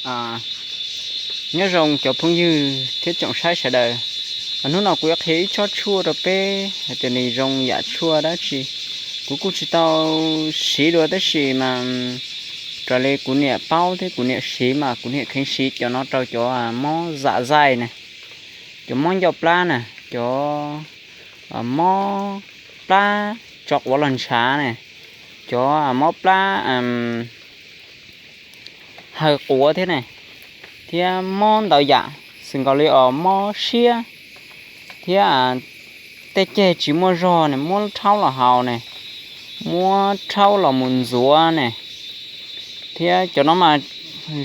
Nyob zoo cov phooj ywg thiab tsoom saib sawv daws. Hnub no kuv yuav qhia ib tsob tshuaj rau peb hais tias nws zoo yam tshuaj dab tsi. Kuv kuj tsis tau siv dua tab sis mas raws li kuv niam paub thiab kuv niam siv mas kuv niam kheev siv cov no rau cov mob zam zaij na, cov mob ncauj plab na, cov mob plab tso quav los ntshav na, cov mob plab haws quav thiab ne, thiab mob ntau yam, xws nkaus li os mob siab, thiab tej ceg tsis muaj zog ne, muab rhaub los haus ne, muab rhaub los mus ntxuav ne, thiab cov no mas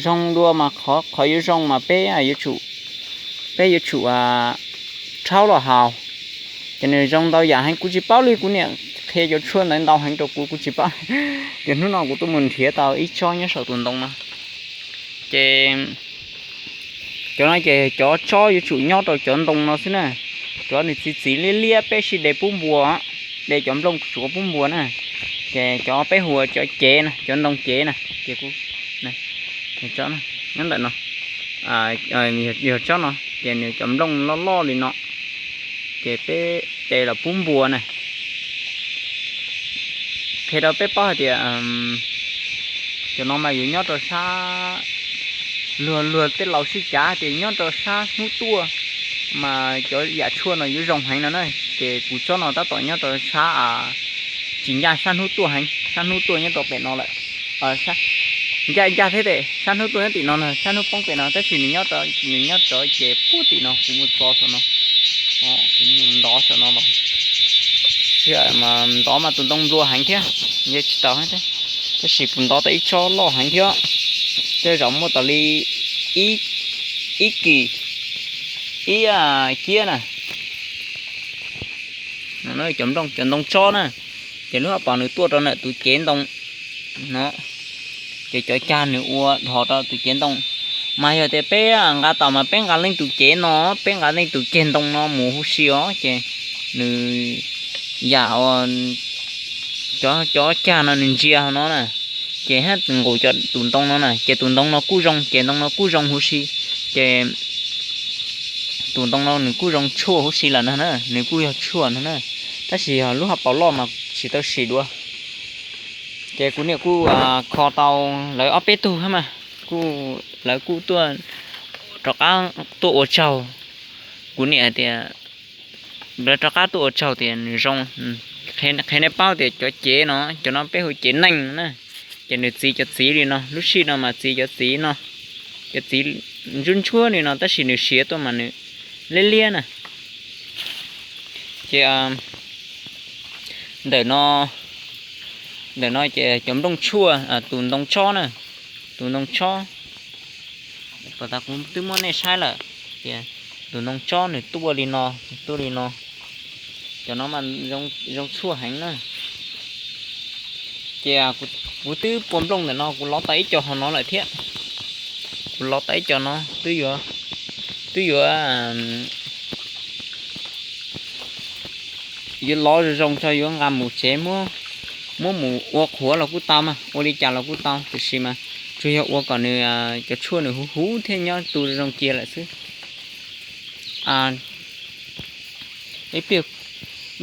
zoo dua mas qhov yuav zoo mas peb yuav tsum, peb yuav tsum rhaub los haus. Ces nws zoo ntau yam heev, kuv tsis paub li, kuv niam qhia cov tshuaj ntawd ntau heev rau kuv, kuv tsis paub. Ces hnub no kuv tuaj mus nrhiav tau ib tsob nyob saum tus ntoo no. Ces cov no ces cov tsob yuav tsum nyob rau cov ntoo no xwb na. Cov nws txiv txiv liab liab peb sib de pub npua, de cov nplooj tsuav pub npua na. Ces cov peb hu ua cov cev na, cov ntoo cev na, ces kuv, nyob ntawm no, yog tsob no ces nws cov nplooj loj loj li no, ces peb de los pub npua na. Qhia rau peb paub hais tias cov no mas yuav nyob rau sab, luag luag tej laus sib cav tias nyob rau sab hnub tuaj mas cov yam tshuaj no yuav zoo heev no na. Ces kuv tsob no tab tom nyob rau sab, tsis ncaj sab hnub tuaj heev, sab hnub tuaj nyob rau pem no lawm. Ncaj ncaj thiab tes sab hnub tuaj nyob tim no na, sab hnub poob pem no, tab sis nws nyob, nws nyob rau ces puag tim no, kuv mus txo saum no, kuv mus ntov saum no los. Ntov mas tus ntoo nplua heev thiab, nce tsis tau thiab, tab sis kuv ntov tau ib tsob loj heev thiab. Tej zaum muaj tau li ib kis, ib ciab na. Cov nplooj, cov ntoo tsob na, ces lub hauv paus nws tuaj rau ntawm tus cev ntoo no, ces cov cag nws ua dhos rau tus cev ntoo. Mas yog tias peb nqa tau mas peb nqa leej tus cev no, peb nqa leej tus ceg ntoo no mus huv si os, ces nws yam cov cag no nws ntsia hauv no na, ces hab nqus cov tus ntoo no na, ces tus ntoo no kuj zoo, ces ntoo no kuj zoo huv si, ces tus ntoo no nws kuj zoo tshuaj huv si lawm no na, nws kuj yog tshuaj no na, tab sis yog lub hauv paus loj mas tsis tau sim dua. Ces kuv niam kuj kho tau lawv ob peb tug hab mas, kuj, lawv kuj tuaj, rov qab tuaj ua tsaug. Kuv niam tias, lawv rov qab tuaj ua tsaug tias nws zoo. Qhia nej paub tias cov cev no, cov no peb hu cev neej na, ces nws txiv cov txiv li no, lub sij no mas txiv cov txiv no, cov txiv ntsuab ntsuab li no, tab sis nws siav tuaj mas nws liab liab na. Ces ntawm no, ntawm no ces cov nplooj tshuaj, tus ntoo tsob na, tus ntoo tsob, kuv twb muab nej saib lawm, ces tus ntoo tsob nws tuaj li no, tuaj li no, cov no mas zoo tshuaj heev na. Ces kuv twb pua nplooj ntawm no, kuv lov tau ib co hauv no lawm thiab, kuv lov tau ib co no, twb yuav, twb yuav yuav lov zoo zoo tso yuav nqa mus tsev, muab mus ua qhuav los kuj tau mas, ua li cas los kuj tau, tiam sis mas tsuas yog ua kom nws, cov tshuaj nws huv huv thiab nyob tu zoo kiag lawm xwb. Ib pliag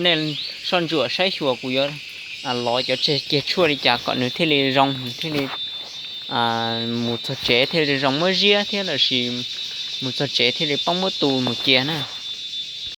nej soj ntsuam saib xyuas kuv yuav lov cov tseg ceg tshuaj li cas kom nws thiaj li zoo, nws thiaj li mus txog tsev thiaj li zoo muab ziab thiab lossis mus txog tsev thiaj li poob muab tu mus cia na.